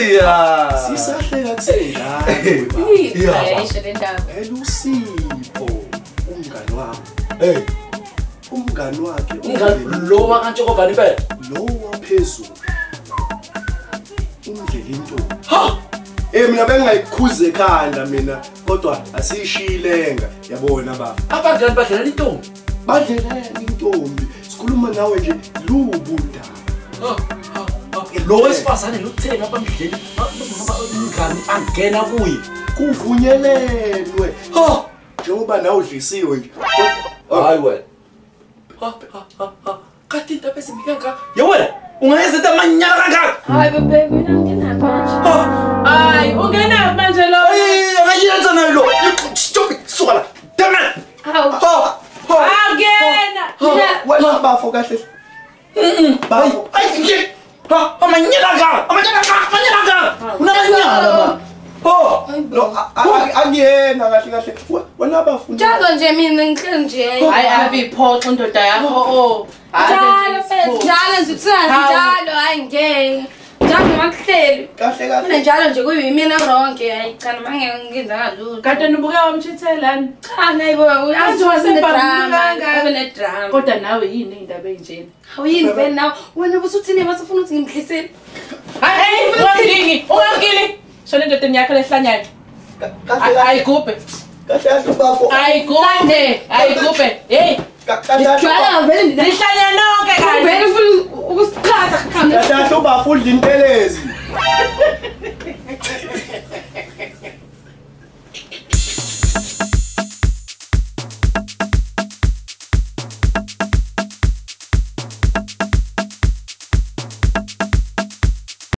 Yeah. Sisahleka kusenjalo. Yeah. Isho le ndaba. Elusipho umngani wami. Hey. Umngani wakhe umngani lo wakaNtshokovane impela. Lo waphezulu. Umdlela intombi. Ha! Mina bengayikhuza ekhanda mina kodwa asishiyilenga yabona baba. Abangani badlela intombi. Badlela intombi. Sikhuluma nawe nje lubuda. Lo wesifazane luthenga abamdlela umngani angena kuye. Kuvunyelelwe. Ha! Njengoba nawe udlisiwe nje. Hayi wena. Ha ha ha. Kathi into esimbi kangaka. Ye wena ungayenza into amanyala kangaka. Hayi bebe mina ngingenaphi manje. Hayi ungenaphi manje lo? Hayi angayenza nayo lo. Stop it. Suka la. Damn it. Hawu. Angena. Wena bafo kahle. Bafo. Hayi nje. Ha, amanyala kangaka. Amanyala kangaka. Amanyala kangaka. Unamanyala man. Oh, no, angiyena kahle kahle. Wena bafuna. Njalo nje mina ngihleli nje. Hayi ave iphoxa indoda yakho oh. Njalo njalo nje njalo hayi ngeke. Njalo makuhleli. Kahle kahle. Mina njalo nje kuyimina wrong hayi cha noma ngenza ngalutho. Kade nibuke wamchithelani? Cha nayibo uyazi wasedrama kangaka drama. Kodwa nawe yini indaba enjena? Hawu yini vele nawe? Wena ubusuthini masufuna ukuthi ngimdlisele? Hayi ungamgili, ungamgili. Shona endodeni yakho lehlanyayo. Ayigubhe. Kahle kahle bafo. Ayigubhe, ayigubhe. Hey. Kahle kahle vele nihlanya nonke kahle. Vele ufuna ukusiqhatha kahle. Kahle bafo udla intelezi.